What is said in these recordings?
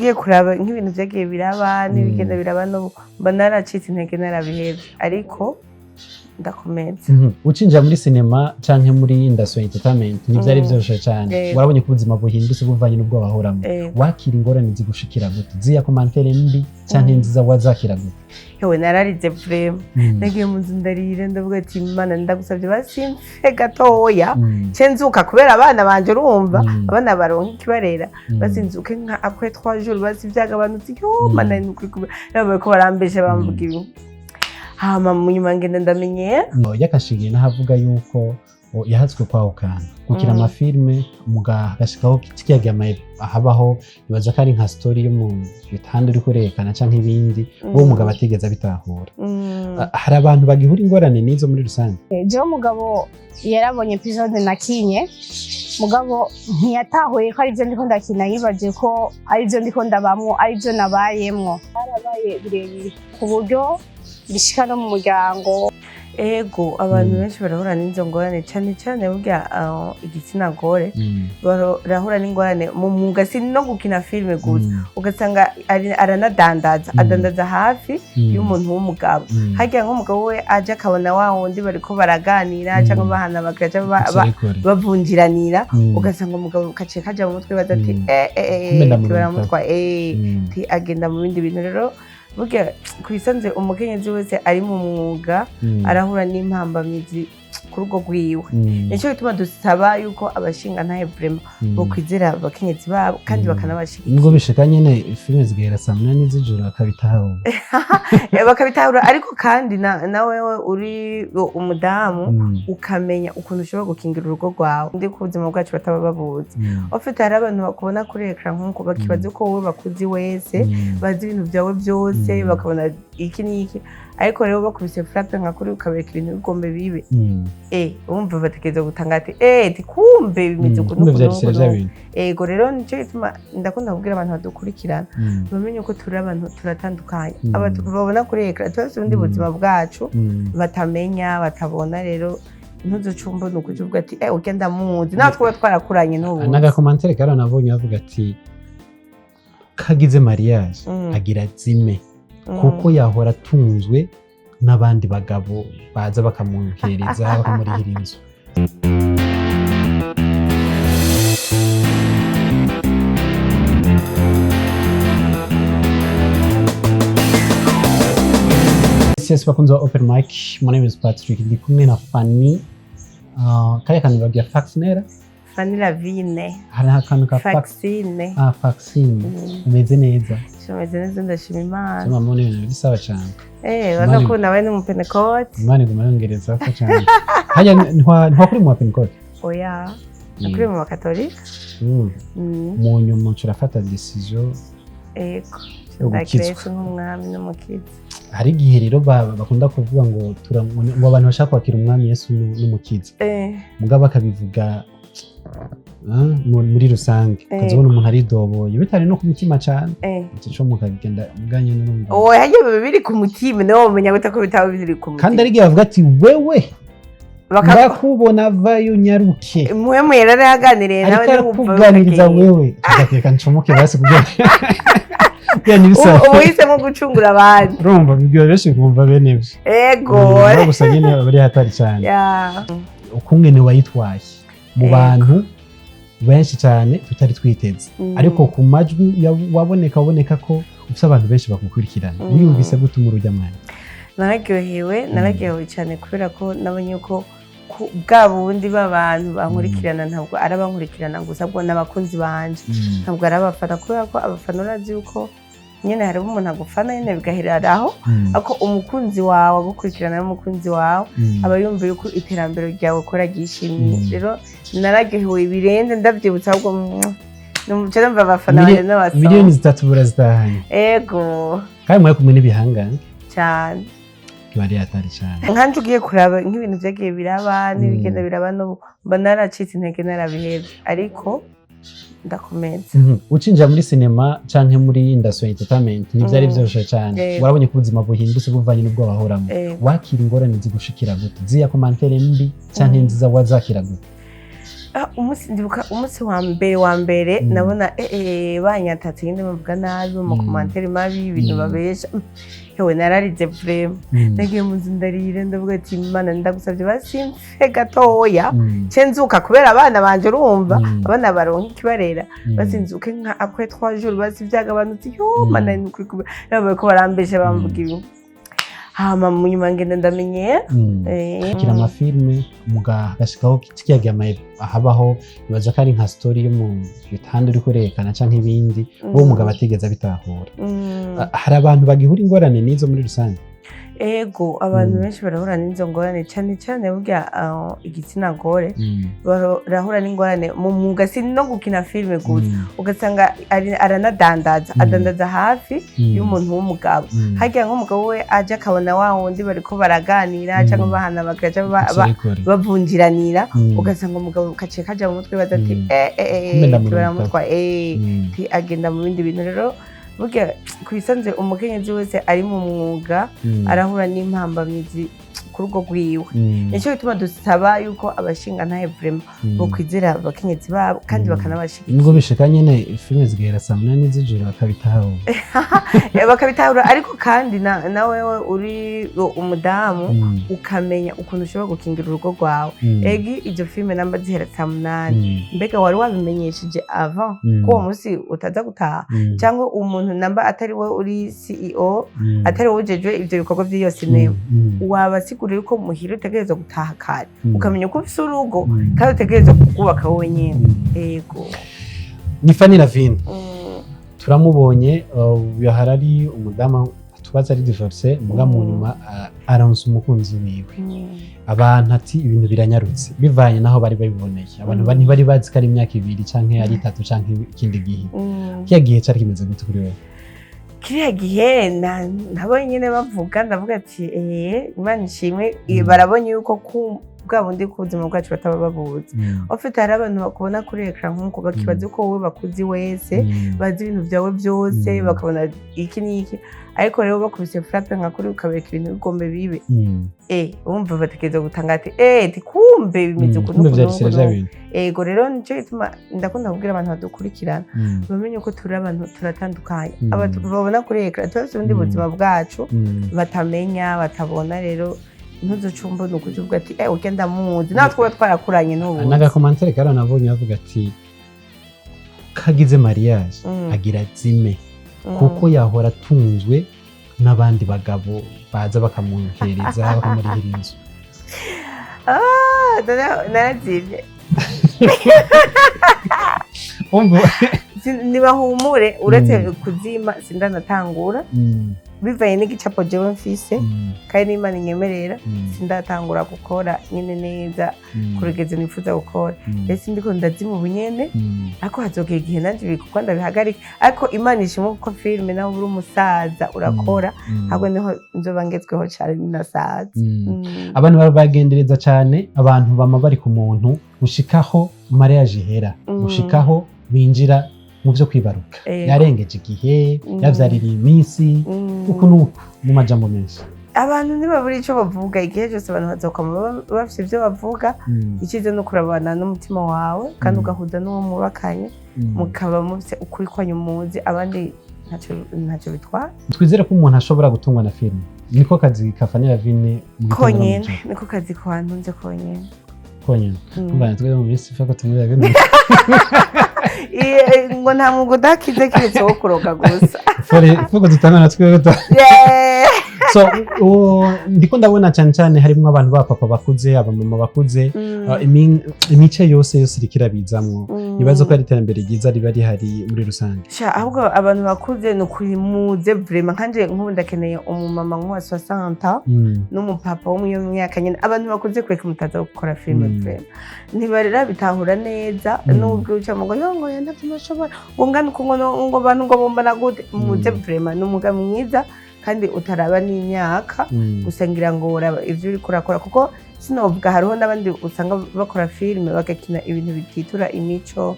Ugiye kuraba nk'ibintu vyagiye biraba n'ibigenda biraba n'ubu, mba naracitse intege, narabihevye, ariko ndakomeza. Ucinjira muri sinema canke muri industry entertainment ntivyari vyoroshe cane. Warabonye ko ubuzima buhindutse buvanye n'ubwo wahoramo. Wakira ingorane zigushikira gute? Ziya commentaire mbi canke nziza, wazakira gute? Hewe, nararize vraiment. Nagiye mu nzu ndarira, ndavuga ati: "Imana, ndagusabye basimfe gatoya, ce nzuka kubera abana banje." Urumva, abana baronka ikibarera. Basinzuke nka après 3 jours, basi vyagabanutse. Yo, mana, ni ukuri bariko barambesha, bamvuga ibi, hama mu nyuma ngenda ndamenyera. Yakashigiye n'ahavuga yuko yahatswe kwahukana gukina amafilme, hagashikaho kiyaga habaho, ibaza ko ari nka story yo mu bitanda uriko urerekana canke ibindi, uwo mugabo atigeze abitahura. Hari abantu bagihura ingorane n'izo muri rusange? Jewe umugabo yarabonye episode nakinye, mugabo ntiyatahuye ko aribyo ndiko ndakina, yibaje ko aribyo ndiko ndabamwo, aribyo nabayemwo. Harabaye birebire ku buryo bishika no mu muryango. Ego, abantu benshi barahura n'izo ngorane, cane cane burya igitsina gore barahura n'ingorane mu mwuga, si no gukina filime gusa. Ugasanga aranadandaza, adandaza hafi y'umuntu w'umugabo. Harya nk'umugabo we aje akabona wa wundi bariko baraganira cyangwa bahana, bakaja bavunjiranira, ugasanga umugabo kaciye kaja mu mutwe, baza ati: "Eh, eh, eh, Kumbe ndamurungika." Baramutwaye, ti agenda mu bindi bintu. Rero burya ku isanzwe umukenyezi wese ari mu mwuga arahura n'impambamizi ku rugo rwiwe. Nico gituma dusaba yuko abashingantahe vraiment bokwizera abakenyezi babo kandi bakanabashigikira. Nubwo bishika nyene filime zigahera saa 8 z'ijoro, akabitahura. Bakabitahura, ariko kandi na wewe uri umudamu ukamenya ukuntu ushobora gukingira urugo rwawe, ndi ku buzima bwacu bataba babuzi. Ufite, hari abantu bakubona kuri écran nk'uko bakibaza ko wowe bakuzi wese, bazi ibintu byawe byose, bakabona iki n'iki, ariko rero bakubise frappe nka kuri ukabereka ibintu bigombe bibe, wumva bategereza gutanga ati: "Eh, kumbe bimeze uku Kumbe n'uku vyarisira n'uku vya n'uku." bintu. Ego, rero nicyo gituma ndakunda kubwira abantu badukurikirana bamenye ko turi abantu, turatandukanye. Abantu babona kuri écran turafite ubundi buzima bwacu batamenya, batabona. Rero ntuzuce umbona uko uvuga ati: "Eh, urya ndamuzi," nawe twaba twarakuranye n'ubu. N'agacommentaire kari nabonye bavuga ati kagize mariage agira zime, kuko yahora atunzwe n'abandi bagabo baza bakamuhereza, bakamurihira inzu. Yes, bakunzi ba Open Mic, my name is Patrick, ndi kumwe na Fanny. Kariya kantu bagira Faxinera? Fanny Lavine. Hari akantu ka Fax. Faxine. Ah, Faxine. Umeze neza? Tumeze neza, ndashima Imana. Sema mbona ibintu biri sawa cyane. Urabona ko nawe ni umupentekote. Imana iguma yongereza ko cyane. Hajya ntwakuri mu wa Pentecote? Oya, nakuriye mu bakatolika. Mu nyuma nshurafata decision Ego. yo Ndakira gukizwa. Yesu nk'umwami n'umukiza. Hari igihe rero bakunda kuvuga ngo ngo abantu bashaka kwakira umwami Yesu n'umukiza, mugabo bakabivuga muri rusange, ukazibona umuntu aridoboye bitari no ku mutima cyane, ico mukagenda muganye n'urumva. Oya, harya biba biri ku mutima, niwe womenya gute ko bitaba biri ku mutima? Kandi ari igihe bavuga ati: "Wewe ndakubona, vayo unyaruke." Muhemu yari yaganiriye nawe, ariko niwumva arakuganiriza bikagenda. Wewe agateka ncomoke basi kugira ntibisaba. Ubu uhisemo gucungura abandi. Urumva bibwira benshi kumva bene ivyo. Ego. Gusa nyine bari hatari cyane. Ukungene wayitwaye mu bantu benshi cyane tutari twiteze, ariko ku majwi waboneka waboneka ko ufite abantu benshi bagukurikirana. Wiyumvise gute muri urya mwanya? Nararyohewe, nararyohewe cyane, kubera ko nabonye ko bwa bundi b'abantu bankurikirana ntabwo ari abankurikirana gusa, ahubwo n'abakunzi banje, ntabwo ari abafana, kubera ko abafana urazi yuko nyine hariho umuntu agufana nyine bigaherera aho, ariko umukunzi wawe agukurikirana n'umukunzi wawe aba yumva yuko iterambere ryawe ukora ryishimiye. Rero nararyohewe birenze, ndabyibutsa ahubwo numva numva abafana banjye n'abasoma. Miliyoni 3 burazitahanye. Ego. Kandi mwari kumwe n'ibihangange. Cyane. Bari hatari cyane. Nkanje ugiye kuraba nk'ibintu vyagiye biraba n'ibigenda biraba n'ubu, mba naracitse intege, narabihevye, ariko ndakomeza. Ucinjira muri sinema canke muri industry entertainment ntivyari vyoroshe cyane. Warabonye ko ubuzima buhindutse buvanye n'ubwo wahoramo. Wakira ingorane zigushikira gute? Ziya commentaire mbi canke nziza, wazakira gute? Ah, umunsi, ndibuka umunsi wa mbere nabona banyatatse nyine, bavuga nabi mu macommentaires mabi, ibintu babesha. Hewe, nararize vraiment. Nagiye mu nzu ndarira, ndavuga ati: "Imana, ndagusabye basimfe gatoya ce nzuka kubera abana banje." Urumva, abana baronka ikibarera, basinzuke nka après 3 jours, basi vyagabanutse. Yo, mana, ni ukuri kubera bariko barambesha, bamvuga ibi. Hama mu nyuma ngenda ndamenyera. Kira amafilme hagashikaho kiya gihe habaho, nibaza ko ari nka story yo mu bitanda uriko urerekana canke ibindi, uwo mugabo atigeze abitahura. Ah, hari abantu bagihura ingorane n'izo muri rusange? Ego, abantu benshi barahura n'izo ngorane, cyane cyane burya igitsina gore barahura n'ingorane mu mwuga, si no gukina filime gusa. Ugasanga aranadandaza, adandaza hafi y'umuntu w'umugabo. Harya nk'umugabo we aje akabona wa wundi bariko baraganira cyangwa bahana abakiriya cyangwa bavunjiranira, ugasanga umugabo kaciye kaja mu mutwe, baza ati Kumbe ndamureka. Baramutwaye, ti agenda mu bindi bintu. Rero burya ku bisanzwe umukenyezi wese ari mu mwuga arahura n'impambamizi ku rugo rwiwe. Nicyo gituma dusaba yuko abashingantahe vraiment bokwizera abakenyezi babo kandi bakanabashigikira. Nubwo bishika nyene filime zigahera saa 8 z'ijoro, bakabitahura. Bakabitahura, ariko kandi na wewe uri umudamu ukamenya ukuntu ushobora gukingira urugo rwawe. Egi izo filime namba zihera saa 8, mbega wari wabimenyesheje avant ko uwo munsi utaza gutaha? Cyangwa umuntu namba atari we uri CEO, atari wowe ujejwe ivyo bikorwa by'iyo sinema, wabasigurira yuko muhira utegerezwa gutaha kare, ukamenya ko ufise urugo kandi utegerezwa kurwubaka wowe nyene. Ego. Ni Fanny Lavine. Turamubonye, yahora ari umudamu tubaza ari divorce, muga mu nyuma aronse umukunzi wiwe. Abantu ati ibintu biranyarutse bivanye naho bari babiboneye. Abantu ntibari bazi ko ari imyaka 2 canke ari 3 canke ikindi gihe. Kiya gihe cari kimeze gute kuri wewe? Kiriya gihe nabonye nyine bavuga, ndavuga ati: "Imana ishimwe." Barabonye yuko ku bwa bundi ku buzima bwacu bataba babuzi. Ufite, hari abantu bakubona kuri écran nk'uko bakibaza ko wowe bakuzi wese, bazi ibintu byawe byose, bakabona iki n'iki. Ariko rero bakubise frappe nka kuri, ukabereka ibintu bigombe bibe, wumva batekereza gutanga ati kumbe bimeze uku Kumbe n'uku vyari n'uku sere vya n'uku." bintu. Ego, rero nicyo gituma ndakunda kubwira abantu badukurikirana bamenye ko turi abantu, turatandukanye. Abantu babona kuri écran tuba ubundi buzima bwacu batamenya, batabona. Rero ntuzucumba ni ukuvuga ati urya ndamuzi, nawe twaba twarakuranye n'ubu. N'agacommentaire kari nabonye bavuga ati kagize mariage agira zime, kuko yahora atunzwe n'abandi bagabo baza bakamuhereza, bakamurihira inzu. Ah, narazimye. Umva. Nibahumure, uretse kuzima sindanatangura, bivanye n'igicapo jewe mfise, kandi n'Imana inyemerera, sindatangura gukora nyine neza ku rugero nifuza gukora. Mbese ndiko ndazima ubu nyene, ariko hazogera igihe nanje ibikorwa ndabihagarike. Ariko Imana ishimwe kuko filime naho uri umusaza urakora. Ahubwo niho nzoba ngezweho cane ninasaza. Abantu bagendereza cyane, abantu bama bari ku muntu gushikaho mariage ihera, gushikaho binjira mu byo kwibaruka, yarengeje igihe, yavyaririye iminsi, uku n'uku mu majambo menshi. Abantu ntibabura ico bavuga igihe cyose. Abantu bazokama bafise ivyo bavuga. Icyiza ni ukurabana n'umutima wawe kandi ugahuza n'uwo mwubakanye, mukaba mufise ukuri kwanyu muzi. Abandi ntacyo bitwara. Twizere ko umuntu ashobora gutungwa na filime, niko kazi ka Fanny Lavine mu gitondo no mu Konyene. ijoro. Niko kazi kwantunze konyene. Konyene. Umva, twebwe mu minsi ifa ko tumira bino. Ngo nta mwuga udakize keretse wo kuroga gusa. Fore fuko dutangana twebwe Yeah. So ndiko ndabona cyane cyane harimo abantu ba papa bakuze, abamama bakuze, imice yose yose iriko irabizamwo. Nibaza ko ari iterambere ryiza riba rihari muri rusange. Sha, ahubwo abantu bakuze ni ukuri muze vraiment. Nkanje nk'ubu ndakeneye umumama nk'uwa 60 n'umupapa wo muri iyo myaka nyine. Abantu bakuze, kureka mutaza gukora filime. Vraiment ntibarera bitahura neza. Nubwo uca ngo yo ngo ndavyo ntashobora, ngo ngana uko, ngo bantu ngo bombana gute. Muze vraiment, ni umwuga mwiza kandi utaraba n'imyaka. Gusa ngira ngo uraba ivyo uriko urakora, kuko sinovuga, hariho n'abandi usanga bakora filime bagakina ibintu bititura imico,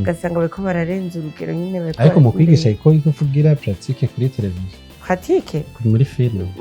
ugasanga bariko bararenza urugero nyine, bariko Ariko mu kwigisha iko uvugira pratique kuri televiziyo. Pratique? Kuri muri filime.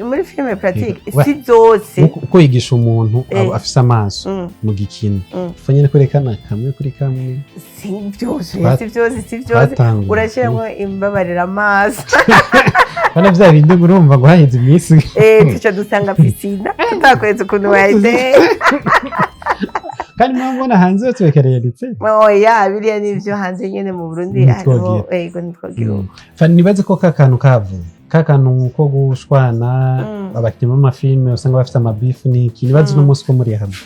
Muri filime pratique? Yego. Si zose. Uko yigisha umuntu aba afise amaso mu gikino, ufa nyene kwerekana kamwe kuri kamwe. Si byose. Si byose, si byose. Twatanguye. Urashyiramo imbabarira amaso. Bana vya bindi ngo urumva ngo haheze iminsi. Tuca dusanga piscine tutakwetse ukuntu bayiteye. Kandi mwabona hanze yose Oya, biriya ni ibyo hanze nyene, mu Burundi hariho Ntitwogira. Ego, ntitwogira uko. Nibaze ko ka kantu kavuye, ka kantu ko gushwana, abakinnyi b'amafilime usanga bafite amabifu n'iki, nibaze uno munsi ko muri hamwe.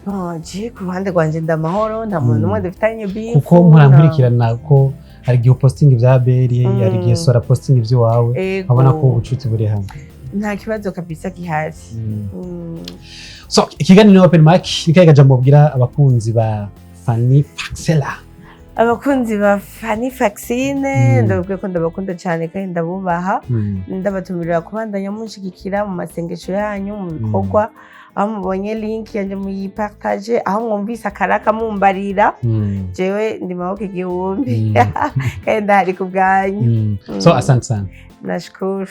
Bon, je ku ruhande rwanje ndamahoro, nta muntu n'umwe dufitanye beef. Kuko nkurikirana ko hari igihe upostinga ibya Beri, hari igihe Sora postinga iby'iwawe, nkabona ko ubucuti buri hamwe. Nta kibazo kabisa gihari. So ikiganiro Open Mic ni kahe kajambo mubwira abakunzi ba Fanny Faxela? Abakunzi ba Fanny Faxine, ndababwiye ko ndabakunda cyane kandi ndabubaha. Ndabatumirira kubandanya munshigikira mu masengesho yanyu, mu bikorwa. Aho mubonye link yanjye muyipartage, aho mwumvise akaraka mumbarira. Jewe ndi maboko igihumbi kandi ndahari ku bwanyu. So asante sana. Nashukuru.